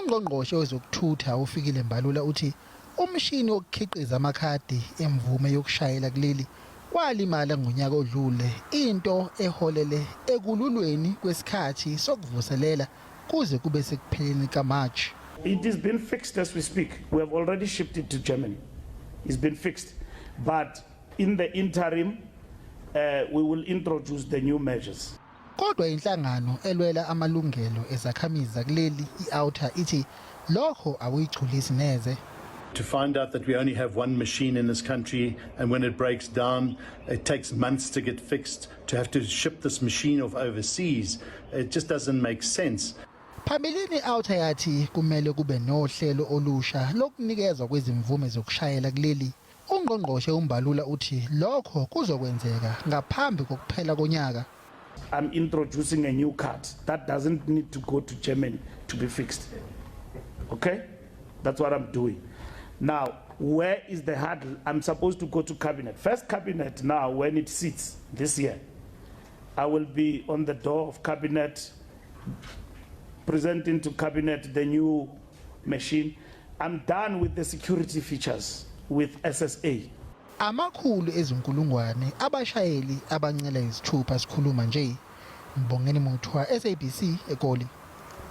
Ungqongqoshe wezokuthutha uFikile Mbalula uthi umshini wokukhiqiza amakhadi emvume yokushayela kuleli walimala ngonyaka odlule, into eholele ekululweni kwesikhathi sokuvuselela kuze kube sekupheleni kaMarch. It is been fixed as we speak. We have already shipped it to Germany. It's been fixed. But in the interim, we will introduce the new measures. Kodwa inhlangano elwela amalungelo ezakhamizi zakuleli i-OUTA ithi lokho akuyigculisi neze. To find out that we only have one machine in this country, and when it breaks down, it takes months to get fixed, to have to ship this machine off overseas, it just doesn't make sense. Phambilini i-OUTA yathi kumele kube nohlelo olusha lokunikezwa kwezimvume zokushayela kuleli. Ungqongqoshe uMbalula uthi lokho kuzokwenzeka ngaphambi kokuphela konyaka. I'm introducing a new card that doesn't need to go to Germany to be fixed. Okay? That's what I'm doing. Now, where is the hurdle? I'm supposed to go to cabinet. First cabinet now, when it sits this year, I will be on the door of cabinet, presenting to cabinet the new machine. I'm done with the security features with SSA. Amakhulu ezinkulungwane abashayeli abancela izithupha sikhuluma nje. Mbongeni Muthwa, SABC, eGoli.